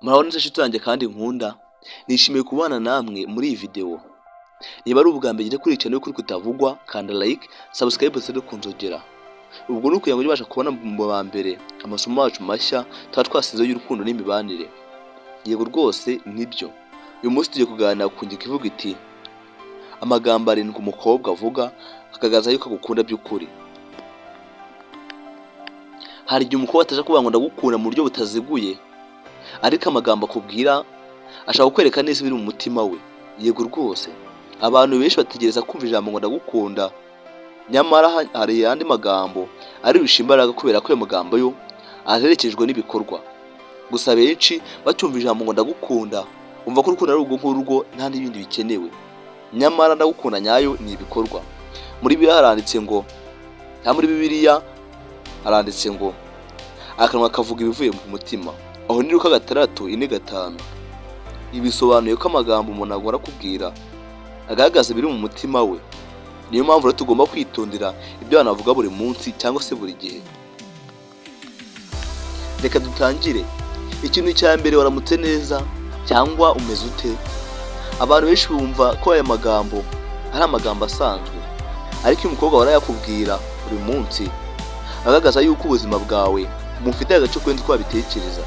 Muraho neza nshuti yanjye kandi nkunda, nishimiye kubana namwe muri iyi video. Niba ari ubwa mbere ugeze kuri iyi channel y'ukuri kutavugwa, kanda like, subscribe ndetse no kunzogera. Ubwo ni ukugira ngo ujye ubasha kubona mu ba mbere amasomo yacu mashya tuba twasizeho y'urukundo n'imibanire. Yego rwose nibyo. Uyu munsi tugiye kuganira ku ngingo ivuga iti: "Amagambo arindwi umukobwa avuga akagaragaza yuko agukunda by'ukuri." Hari igihe umukobwa ataje kuvuga ngo "ndagukunda" mu buryo butaziguye, ariko amagambo akubwira ashaka kukwereka neza ibiri mu mutima we. Yego rwose, abantu benshi bategereza kumva ijambo ngo "ndagukunda", nyamara hari ayandi magambo arirusha imbaraga, kubera ko ayo magambo yo aherekejwe n'ibikorwa. Gusa benshi bacyumva ijambo ngo "ndagukunda", bumva ko urukundo ari urwo ngurwo, nta n'ibindi bikenewe. Nyamara ndagukunda nyayo ni ibikorwa. Muri Bibiliya haranditse ngo, cyangwa muri Bibiliya haranditse ngo: "Akanwa kavuga ibivuye mu mutima." Aho ni Luka 6:4-5. Ibi bisobanuye ko amagambo umuntu agomba akubwira agaragaza ibiri mu mutima we. Niyo mpamvu rero tugomba kwitondera ibyo abantu bavuga buri munsi cyangwa se buri gihe. Reka dutangire. Ikintu cya mbere: "Waramutse neza" cyangwa "Umeze ute?" Abantu benshi bumva ko aya magambo ari amagambo asanzwe, ariko iyo umukobwa warayakubwira buri munsi, agaragaza yuko ubuzima bwawe bumufitiye agaciro kurenza uko wabitekereza.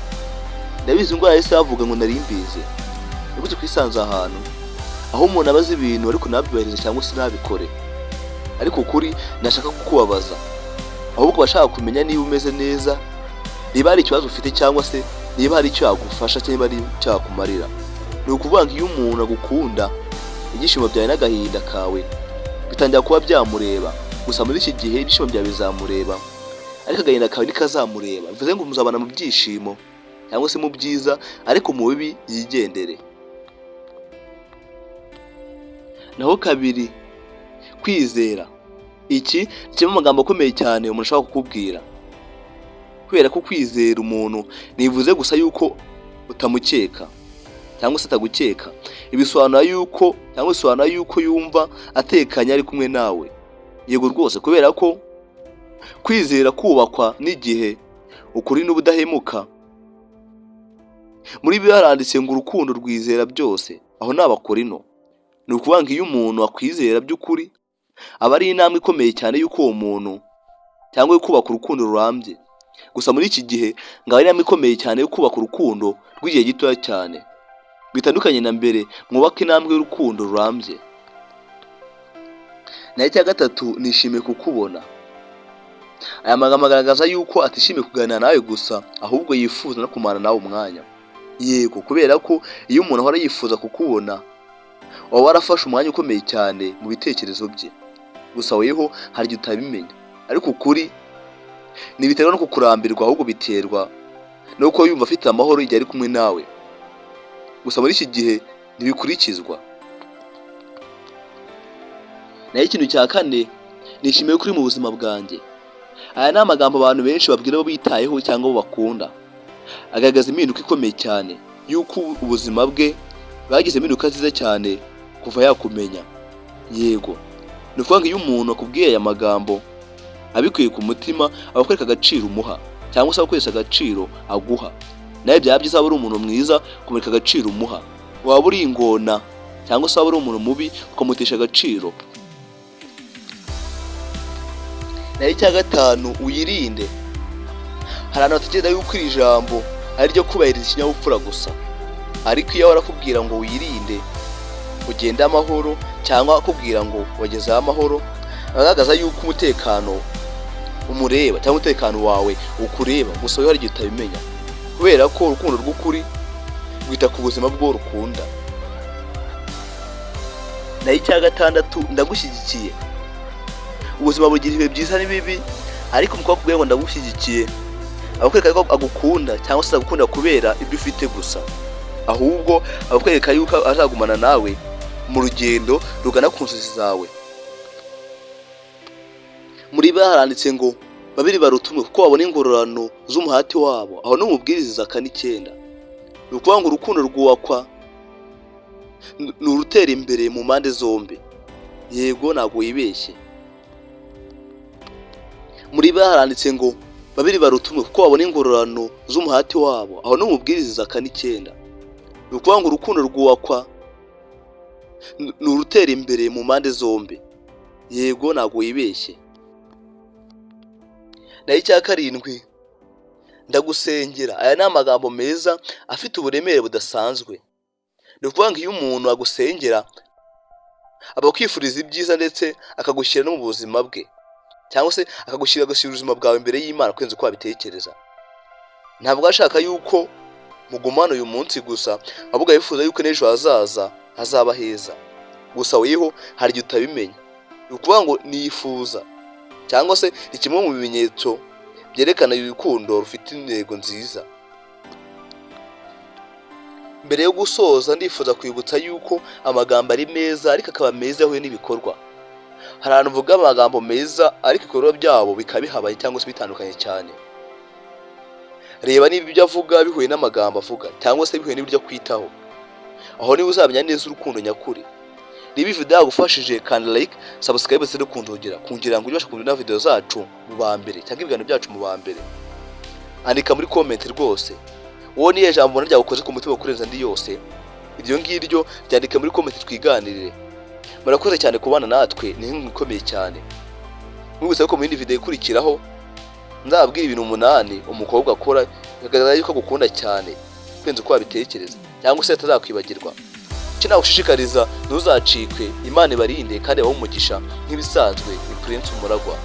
Ndabizi, ngo yahise yavuga ngo "Nari mbizi." Ni gute twisanze ahantu aho umuntu abaza ibintu ariko ntabyubahirize cyangwa se ntabikore? Ariko ukuri, ntashaka kukubabaza, ahubwo bashaka kumenya niba umeze neza, niba hari ikibazo ufite, cyangwa se niba hari icyo yagufasha, cyangwa niba hari icyo yakumarira. Ni ukuvuga ngo iyo umuntu agukunda, ibyishimo byawe n'agahinda kawe bitangira kuba byamureba. Gusa muri iki gihe ibyishimo byawe bizamureba, ariko agahinda kawe ntikazamureba. Bivuze ngo muzabana mu byishimo cyangwa se mu byiza, ariko mu bibi yigendere. Naho kabiri, kwizera. Iki ni kimwe mu magambo akomeye cyane umuntu ashobora kukubwira, kubera ko kwizera umuntu ntibivuze gusa yuko utamukeka cyangwa se atagukeka. Ibisobanura yuko, cyangwa bisobanura yuko yumva atekanye ari kumwe nawe. Yego rwose, kubera ko kwizera kubakwa n'igihe, ukuri n'ubudahemuka. Muri Bibiliya haranditse ngo: "Urukundo rwizera byose." Aho ni Abakorino. Ni ukuvuga ngo iyo umuntu akwizera by'ukuri, aba ari intambwe ikomeye cyane y'uko uwo muntu cyangwa yo kubaka urukundo rurambye. Gusa muri iki gihe ngo aba ari intambwe ikomeye cyane yo kubaka urukundo rw'igihe gitoya cyane. Bitandukanye na mbere, mwubake intambwe y'urukundo rurambye. Naho icya gatatu: "Nishimiye kukubona." Aya magambo agaragaza yuko atishimiye kuganira nawe gusa, ahubwo yifuza no kumarana nawe umwanya. Yego, kubera ko iyo umuntu ahora yifuza kukubona, waba warafashe umwanya ukomeye cyane mu bitekerezo bye. Gusa weho hari igihe utabimenya, ariko ukuri ntibiterwa no kukurambirwa, ahubwo biterwa nuko yumva afite amahoro igihe ari kumwe nawe. Gusa muri iki gihe ntibikurikizwa. Naho ikintu cya kane: "Nishimiye ko uri mu buzima bwanjye." Aya ni amagambo abantu benshi babwira abo bitayeho cyangwa abo bakunda. Agaragaza impinduka ikomeye cyane y'uko ubuzima bwe bwagize impinduka nziza cyane kuva yakumenya. Yego, ni ukuvuga ngo iyo umuntu akubwiye aya magambo abikuye ku mutima, aba akwereka agaciro umuha cyangwa se akwereka agaciro aguha. Nawe byaba byiza waba uri umuntu mwiza kumwereka agaciro umuha, waba uri ingona cyangwa se waba uri umuntu mubi ukamutesha agaciro. Naho icya gatanu: "Uyirinde." Hari abantu batekereza yuko iri jambo ari iryo kubahiriza ikinyabupfura gusa, ariko iyo ahora akubwira ngo "wirinde", ugende amahoro, cyangwa akubwira ngo wagezeho amahoro, agaragaza yuko umutekano umureba cyangwa umutekano wawe ukureba. Gusa wowe hari igihe utabimenya, kubera ko urukundo rw'ukuri rwita ku buzima bw'uwo rukunda. Naho icya gatandatu: "Ndagushyigikiye." Ubuzima bugira ibihe byiza n'ibibi, ariko umukobwa akubwiye ngo "ndagushyigikiye", aba akwereka ko agukunda, cyangwa se agukunda kubera ibyo ufite gusa, ahubwo abakwereka yuko azagumana nawe mu rugendo rugana ku nzozi zawe. Muri bo haranditse ngo: "Babiri baruta umwe kuko babona ingororano z'umuhati wabo." Aho no Mubwiriza 4:9. Ni ukuvuga ngo urukundo rwubakwa ni urutera imbere mu mpande zombi. Yego, ntabwo wibeshye. Muri bo haranditse ngo Babiri baruta umwe kuko babona ingororano z'umuhati wabo. Aho no mu Mubwiriza 4:9. Ni ukuvuga ngo urukundo rwubakwa ni urutera imbere mu mpande zombi. Yego, ntabwo wibeshye. Naho icya karindwi, "Ndagusengera." Aya ni amagambo meza afite uburemere budasanzwe. Ni ukuvuga ngo iyo umuntu agusengera, aba akwifuriza ibyiza, ndetse akagushyira no mu buzima bwe, cyangwa se akagushyira, agashyira ubuzima bwawe imbere y'Imana kurenza uko wabitekereza. Ntabwo ashaka yuko mugumana uyu munsi gusa, ahubwo yifuza yuko n'ejo hazaza hazaba heza. Gusa weho hari igihe utabimenya. Ni ukuvuga ngo nifuza, cyangwa se ni kimwe mu bimenyetso byerekana urukundo rufite intego nziza. Mbere yo gusoza, ndifuza kwibutsa yuko amagambo ari meza, ariko akaba meza ahuye n'ibikorwa. Hari ahantu uvuga amagambo meza, ariko ibikorwa byabo bikaba bihabanye cyangwa se bitandukanye cyane. Reba niba ibyo avuga bihuye n'amagambo avuga, cyangwa se bihuye n'ibyo akwitaho. Aho niba uzamenya neza urukundo nyakuri. Niba iyi video yagufashije, kanda like, subscribe ndetse no kunzogera, kugira ngo ujye ubasha kubona video zacu mu ba mbere, cyangwa ibiganiro byacu mu ba mbere. Andika muri comment rwose, wowe niyo jambo ubona ryagukoze ku mutima kurenza andi yose. Iryo ngiryo ryandike muri comment, twiganirire. Murakoze cyane kubana natwe, ni inkunga ikomeye cyane. Mwibutsa ko mu yindi video ikurikiraho nzababwira ibintu umunani umukobwa akora bigaragaza yuko agukunda cyane kurenza uko wabitekereza, cyangwa se atazakwibagirwa. Icyo nagushishikariza, ntuzacikwe. Imana ibarinde kandi ibahe umugisha. Nk'ibisanzwe, ni Prince Umuragwa.